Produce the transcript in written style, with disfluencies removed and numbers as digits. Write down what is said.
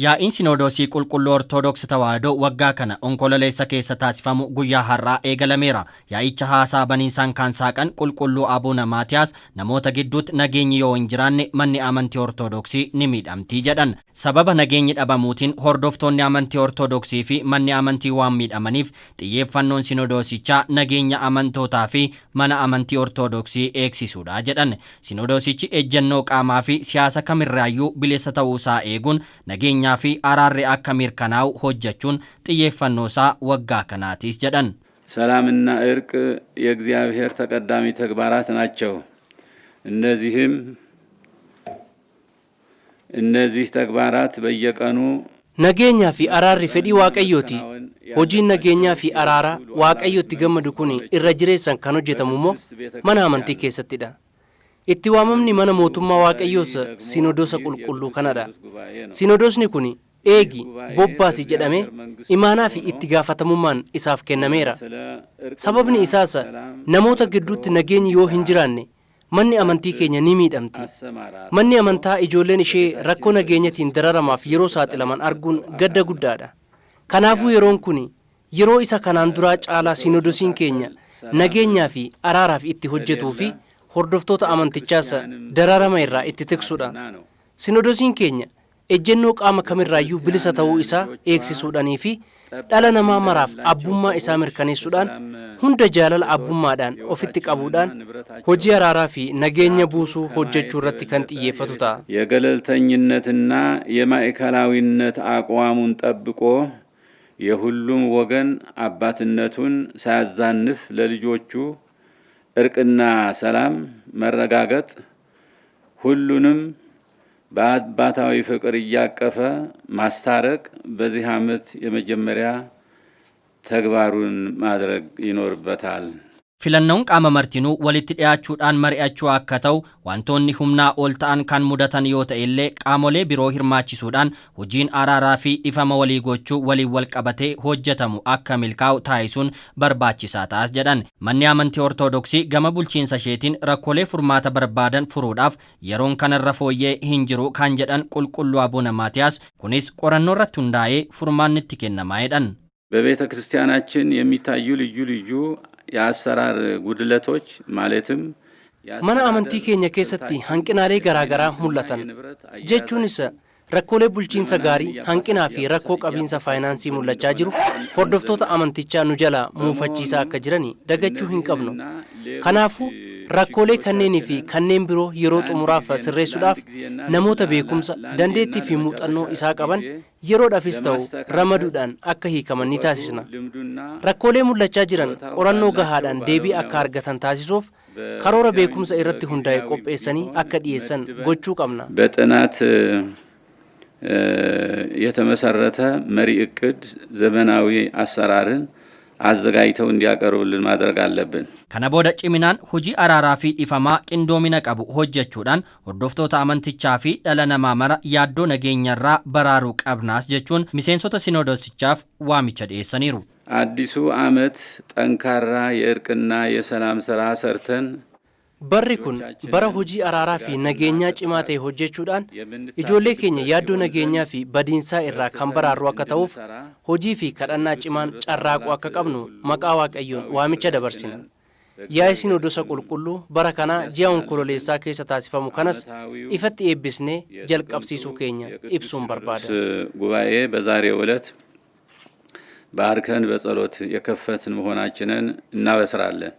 Yaa'iin Sinodoosii Qulqulluu Ortodoks Tawaahidoo waggaa kana Onkololeessa keessa taasifamu guyyaa har'aa eegalameera. Yaa'icha haasaa baniinsaan kan saaqan Qulqulluu Abuna Maatiyaas namoota gidduutti nageenyi yoo hin jiraanne manni amantii Ortodoksii ni miidhamti jedhan. Sababa nageenyi dhabamuutiin hordoftoonni amantii Ortodoksii fi manni amantii waan miidhamaniif xiyyeeffannoon Sinodoosichaa nageenya amantootaa fi mana amantii Ortodoksii eegsisuudha jedhan. Sinodoosichi ejjennoo qaamaa fi siyaasa kamirraayyuu bilisa ta'uusaa eeguun nageenyaa fi araarri akka mirkanaa'u hojjechuun xiyyeeffannoosaa waggaa kanaatis jedhan. ሰላምና እርቅ የእግዚአብሔር ተቀዳሚ ተግባራት ናቸው። እነዚህም እነዚህ ተግባራት በየቀኑ Nageenyaa fi araarri fedhii Waaqayyooti. Hojiin nageenyaa fi araaraa Waaqayyotti gammadu kun irra jireessan kan hojjetamu immoo mana amantii keessattidha. Itti waamamni mana mootummaa Waaqayyoos Sinodosa qulqulluu kanadha. Sinodosni kun eegi bobbaasi jedhamee imaanaa fi itti gaafatamummaan isaaf kennameera. Sababni isaas namoota gidduutti nageenyi yoo hin jiraanne manni amantii keenya ni miidhamti. Manni amantaa ijoolleen ishee rakkoo nageenyatiin dararamaaf yeroo saaxilaman arguun gadda guddaadha. Kanaafuu yeroon kun yeroo isa kanaan duraa caalaa sinodosiin keenya nageenyaa fi araaraaf itti hojjetuu fi hordoftoota amantichaas dararama irraa itti tiksudha. Sinodosiin keenya ejjennoo qaama kamirraayyuu bilisa ta'uu isaa eegsisuudhaanii fi dhala namaa maraaf abbummaa isaa mirkaneessuudhaan hunda jaalala abbummaadhaan ofitti qabuudhaan hojii araaraa fi nageenya buusuu hojjechuu irratti kan xiyyeeffatu ta'a. የገለልተኝነትና የማዕከላዊነት አቋሙን ጠብቆ የሁሉም ወገን አባትነቱን ሳያዛንፍ ለልጆቹ እርቅና ሰላም መረጋገጥ ሁሉንም በአባታዊ ፍቅር እያቀፈ ማስታረቅ በዚህ ዓመት የመጀመሪያ ተግባሩን ማድረግ ይኖርበታል። Filannoon qaama martinuu walitti dhiyaachuudhaan mari'achuu akka ta'u, wantoonni humnaa ol ta'an kan mudatan yoo ta'e illee qaamolee biroo hirmaachisuudhaan hojiin araaraa fi dhifama walii gochuu waliin wal qabatee hojjetamu akka milkaa'u taasisuun barbaachisaa ta'as jedhan. Manni amantii Ortodoksii gama bulchiinsa isheetiin rakkoolee furmaata barbaadan furuudhaaf yeroon kanarra fooyyee hin jiru kan jedhan Qulqulluu Abuna Maatiyaas, kunis qorannoo irratti hundaa'ee furmaanni itti kennamaa jedhan. በቤተ ክርስቲያናችን የሚታዩ ልዩ ልዩ የአሰራር ጉድለቶች ማለትም Mana amantii keenya keessatti hanqinaalee garaagaraa mul'atan jechuunis rakkoolee bulchiinsa gaarii, hanqinaa fi rakkoo qabiinsa faayinaansii mul'achaa jiru hordoftoota amantichaa nu jalaa muufachiisaa akka jiran dagachuu hin qabnu. Kanaafuu rakkoolee kanneenii fi kanneen biroo yeroo xumuraaf sirreessuudhaaf namoota beekumsa, dandeettii fi muuxannoo isaa qaban yeroodhaafis ta'u ramaduudhaan akka hiikaman ni taasisna. Rakkoolee mul'achaa jiran qorannoo gahaadhaan deebii akka argatan taasisuuf karoora beekumsa irratti hundaa'e qopheessanii akka dhiyeessan gochuu qabna. በጥናት የተመሰረተ መሪ እቅድ ዘመናዊ አሰራርን አዘጋጅተው እንዲያቀርቡልን ማድረግ አለብን። Kana booda ciminaan hojii araaraa fi dhifamaa qindoomina qabu hojjechuudhaan hordoftoota amantichaa fi dhala namaa mara yaaddoo nageenyarraa baraaruu qabnaas jechuun miseensota sinoodosichaaf waamicha dhiyeessaniiru. አዲሱ ዓመት ጠንካራ የእርቅና የሰላም ስራ ሰርተን Barri kun bara hojii araaraa fi nageenyaa cimaa ta'e hojjechuudhaan ijoollee keenya yaaddoo nageenyaa fi badiinsaa irraa kan baraarru akka ta'uuf hojii fi kadhannaa cimaan carraaquu akka qabnu maqaa Waaqayyoon waamicha dabarsina. Yaa'ii Sinodosa qulqulluu bara kanaa ji'a Onkololeessaa keessa taasifamu kanas ifatti eebbisnee jalqabsiisuu keenya ibsuun barbaada. ጉባኤ በዛሬው ዕለት ባርከን በጸሎት የከፈትን መሆናችንን እናበስራለን።